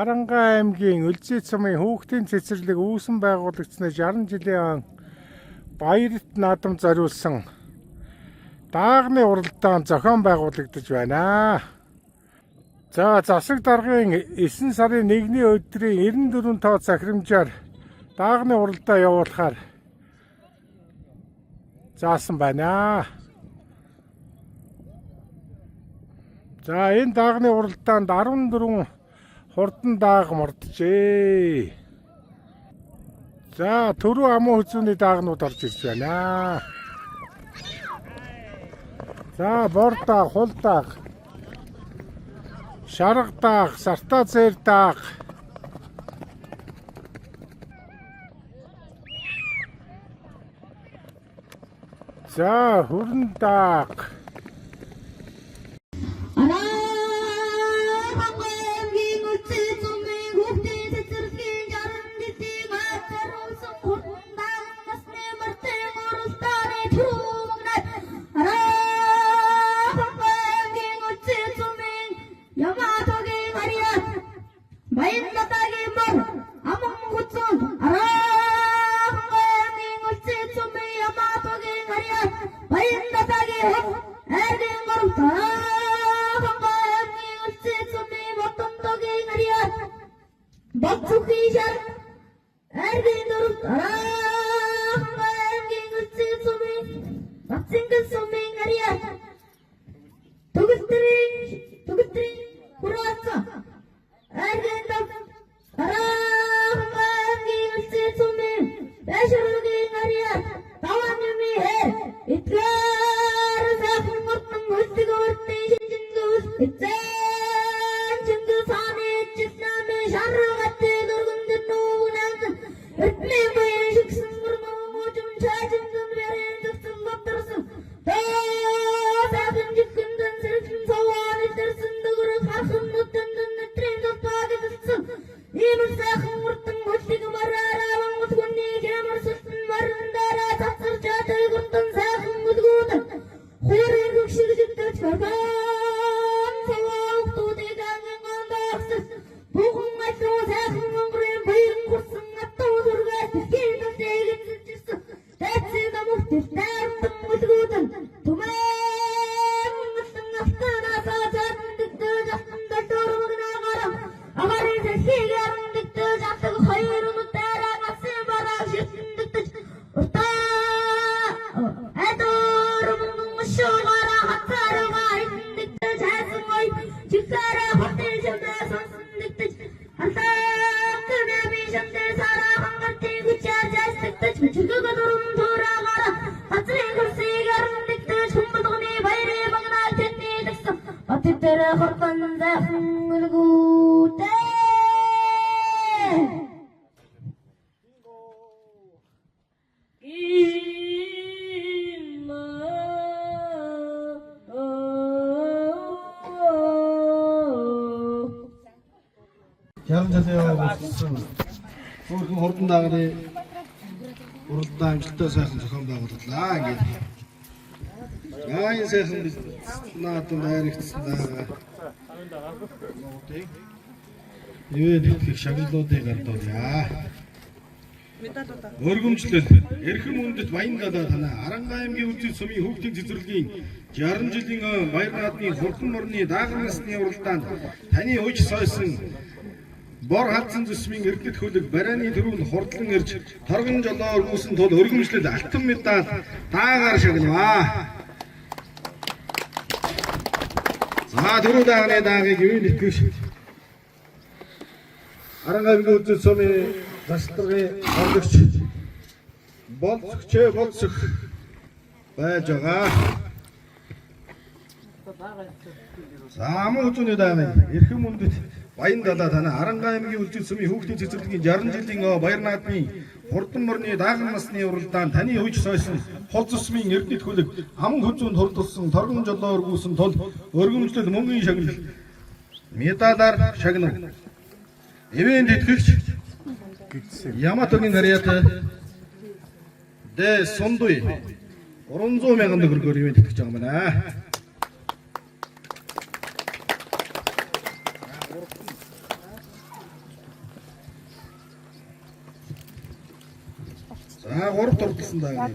Арангаа аймгийн Өлзий цамын хүүхдийн цэцэрлэг үүсэн байгуулагдсаны 60 жилийн баярт наадам зориулсан даагны уралдаан зохион байгуулагдаж байна. За, засаг даргын 9 сарын 1-ний өдрийн 94 тоо захирамжаар даагны уралдаа явуулахаар заасан байна. За, энэ даагны уралдаанд 14 хурдан дааг морджээ. За, түрүү амуу хүзүүний даагнууд орж ирж байна. За, бор дааг, хул дааг, шарга дааг, сартаа зээр дааг. За, хүрэн дааг. Арангагийн үлзий цумын хүүхдийн цэцэрлэгийн 60 жилийн хариулсан хурдан даан насны мартын уралдааны түрүү Арангагийн үлзий цумын Яматогийн харьяа Баяннатагийн мор аман хүзүүн Арангагийн үлзий цумын Яматогийн харьяа Баяннатагийн хот айргийн гурав Арангагийн үлзий цумын Ботомдогийн харьяа Бацүхийн шар айргийн дөрөв Арангагийн үлзий цумын Бацэнгэл сумын харьяа Төгөлдрийн хураацсан Аргандав Арангагийн үлзий цумын Байшруулгийн харьяа Даван юмын хэр Эдгээр сайхан мөрдөн хөлдөг өртний шинжин гүйл Эзэн Чингис хааны ижил намын шаргатыг өргөн дөрнүүг нанзан Эрдмийн буян шигсэн мөрмөн мужим чажимдан бэрэн зөгцөн бодорсон Доо сайхан жигхэндэн сэргэлэн суваан илэрсэн дөгрөг хархан нүдэндэн нэтрийн толбоо гэдэлсэн Ийм л сайхан мөрдөн хөлдөг мараараа Монгол хүний хямар сүлтэн маран дараа цацар чадаг унтан сайхан үлгүүдэн Хуур эргэх шиг жигдэж гарган суваа хүмүүсийг ангин гондогсон Бүхэн алуу сайхан өнгөрийн баян гурсан атуу зүргээ дэлхийн төлөйг эзэлжсэн Дайцын намх тартан үлгүүдэн Түмэн мэлэн автанасаа заддагтаж алтан долоор мөгнөөгөр Агарын дэлхийг ярандагтаж алтаг хоёр нүдэрээ гацсан бараа ширтэндэгтэж уртаа Адуур мөнгөн шуугаараа хацаараа хайсандэгтэж хайсан ой чигсаараа хотын шимээ сонсондэгтэж Харлаа би шамдээ сараа хангалтын хүчээр жастагдаж чигэг дуран тураагаараа газрын хөрсийг ярандэгтэж хүмүүдгний баярын магнаа тэнэлгсэн Бат дээр хурдан сайхан үлгүүдээ. 60 жилийн болсон хөөрхөн хурдан даагны уралдаан амжилттай сайхан зохион байгууллаа ингээд. За, энэ сайхан бид наадам дайрагдсан байгаа. Ивээн тэтгэх шагналуудыг гардуулъя. Өргөмжлөл эрхэм хүндэт баян гадаа танаа Арангаа аймгийн Өлзий сумын хүүхдийн цэцэрлэгийн 60 жилийн баяр наадмын хурдан морны дааган насны уралдаанд таны хууч сойсон бор халдсан зүсмийн эрдэт хөлөг барааны төрөнд хурдлан ирж торгон жолоо өргүүлсэн тул өргөмжлөл алтан медаль даагаар шагнаваа. За, түрүү даагны даагийг ивээн тэтгэгч Арангаа аймгийн Өлзий сумын засалдаргын орлогч болцогч болцох байж байгаа. За, аман хүзүүний даагийг эрхэм хүндэт Баян далаа танаа Аранга аймгийн Үлзий сумын хүүхдийн цэцэрлэгийн 60 жилийн баяр наадмын хурдан морины дааган насны уралдаанд таны хүйж сойсон хол зусмын эрдэнэт хөлөг аман хүзүүнд хурдулсан торгон жолоо өргүүлсэн тул өргөмжлөл мөнгөний шагнал медалаар шагнав. Ивент итгэгч Яматогийн харьяат Дэ Сундуй 300 мянган төгрөгөөр ивент итгэж байгаа юм байна. За 3 дурлсан даа.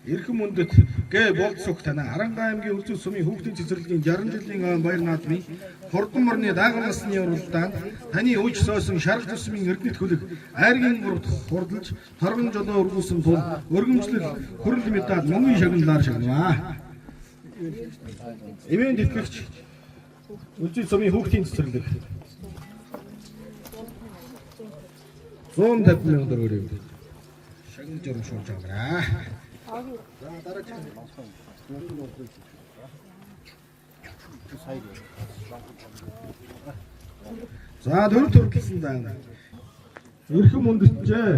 Эрхэм хүндэт Г болцох танаа Аранга аймгийн Үлзий сумын хүүхдийн цэцэрлэгийн 60 жилийн баяр наадмын хурдан морины дааган насны уралдаанд таны үеж сойсон шарга тусмын эрдэнэт хөлөг айргийн гуравт хурдалж торгон жолоо өргүүлсэн тул өргөмжлөл хөрөл медаль мөнгөний шагналаар шагнаваа. Ивент итгэгч Үлзий сумын хүүхдийн цэцэрлэг 150 мянган төгрөгөөр шагнал журамшуулж байгаа. За дараагийн За дөрөв төрөлсөн даа. Эрхэм хүндэтжээ.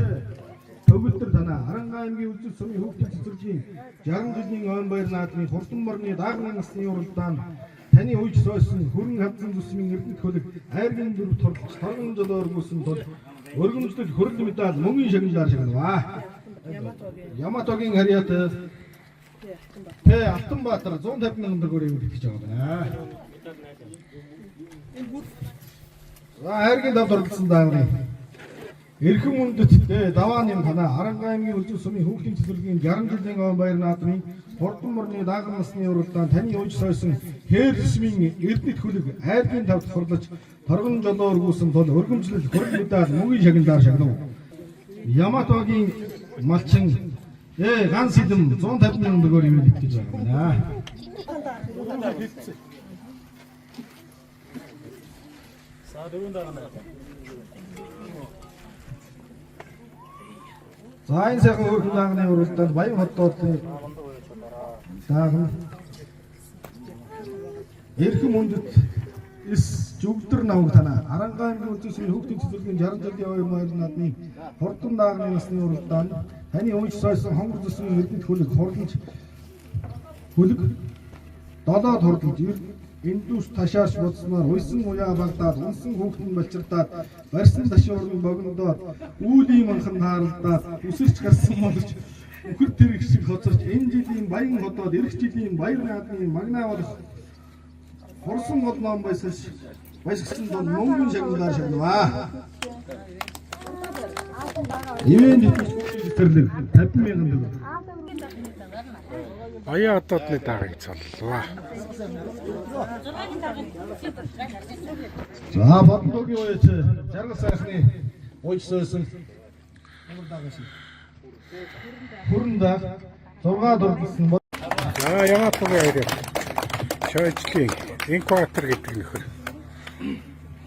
Төгөлдөр танаа Аранга аймгийн Үлзий сумын хүүхдийн цэцэрлэгийн 60 жилийн ойн баяр наадмын хурдан морины дааган насны уралдаанд таны үеж сойсон хөрөн хавцан зүсмийн эрдэнэт хөлөг айргийн дөрөв торлож торгон жолоо өргүүлсэн тул өргөмжлөл хөрөл медаль мөнгөний шагналаар шагнаваа. Яматогийн харьяат Тэ Алтанбаатар 150 мянган төгрөгөөр юм итгэж байгаа байна. За хайргийн тавд оролцсон дааврын эрхэм хүндэт Тэ даваа нэм танаа Аранга аймгийн Үлзий сумын хүүхдийн цэцэрлэгийн 60 жилийн он баяр наадмын хурдан морины дааган насны уралдаанд таны үеж сойсон хээр зэсмийн эрдэнэт хөлөг айргийн тавд хурлаж торгон жолоо өргүүлсэн тул өргөмжлөл хөрөл медаль мөнгөний шагналаар шагнав. Яматогийн малчин ганц хилэм 150 мянган төгрөгөөр юм итгэж байгаа юм байна. За энэ сайхан хөөрхөн даагны уралдаанд Баян хотоодны даагна эрхэм хүндэт эс жүгдэр навг танаа Аранга аймгийн Үлзий сумын хүүхдийн цэцэрлэгийн 60 жилийн оюун баяр наадмын хурдан даагны насны уралдаанд таны үеж сойсон хонгор зүсмийн эрдэнэт хөлөг хурлаж хөлөг долоод хурдалж эндүс ташаарч бодсноор уйсан уяа багдаад унсан хүүхдэн балчирдаад барьсан ташуурн богиндоод үүлийн манхан тааралдаад үсэрч гарсан боловч үхэр тэрэг шиг хоцорч энэ жилийн баян хотоод эх жилийн баяр наадмын магнаа болох хурсан гол ном баясгаж баясгсан тул мөнгөн шагналаар шагнаваа. Ивент итгэгч хүүхдийн цэцэрлэг 50 мянган төгрөг. Баян хотоодны даагыг цоллоо. За Бодлогийн уяач жаргал сайхны уйж сойсон хүрэн даг 6 дурлсан. За Яматогийн хайраа. Шойжлын инкубатор гэдэг нөхөр.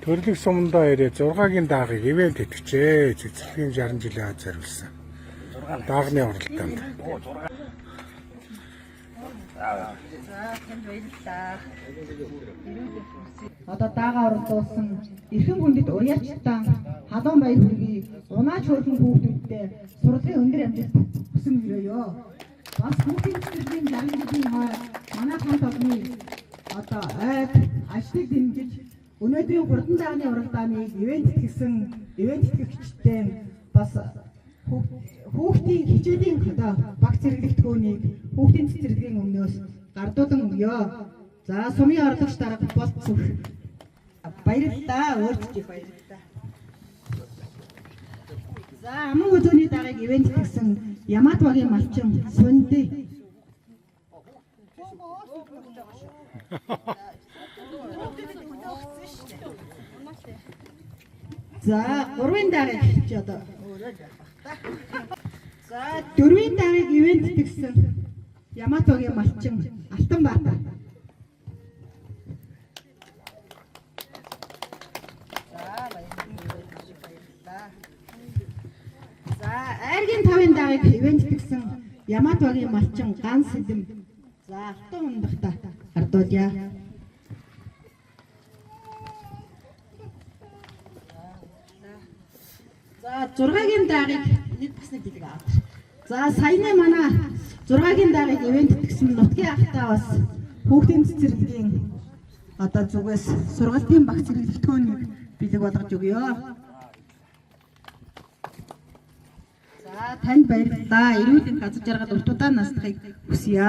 Төрлөг сумандаа ирээ 6-гийн даагыг ивент итгэжээ. Цэцэрлэгийн 60 жилийн хад зориулсан. Даагны уралдаанд. Одоо даага оролдуулсан эрхэм хүндэт урьяачтан халуун баяр хүргэе. Унаач хөөрхөн хүүхдүүдтэй сурлагын өндөр амжилт хүсэн өрөөё. Бас хүүхдийн цэцэрлэгийн 60 жилийн хой манай хамт олонны одоо ойд ажлыг дэмжиж өнөөдрийн хурдан даагны уралдааныг ивент итгэсэн ивент итгэгчтэй бас хүүхдийн хичээлийн одоо баг зэрэглэгдэхүүнийг хүүхдийн цэцэрлэгийн өмнөөс гардуулан өгье. За сумын орлогч дарга болт зүх. Баярлалаа. Өөртөө их баярлалаа. За аман өдөөний дарааг ивент гэсэн Ямат багийн малчин Сунди. За гурвын дарааг чи одоо өөрөө л явах та. За дөрвийн дарааг ивент гэсэн Ямат багийн малчин Алтанбаатар. За айргийн тавын дагыг ивент гэсэн Ямат багийн малчин Ганс сэдэм. За алтан ундахта гардуулъя. За 6-гийн даагыг нэг бас нэг бэлэг аваад. За саяны манай 6-гийн даагыг ивент итгэсэн нутгийн ахтаа бас хүүхдийн цэцэрлэгийн одоо зүгээс сургалтын багц хэрэглэгдэхүүнийг бэлэг болгож өгье. За танд баярлалаа. Эрүүл мэнд газар жаргал урт удаан наслахыг хүсье.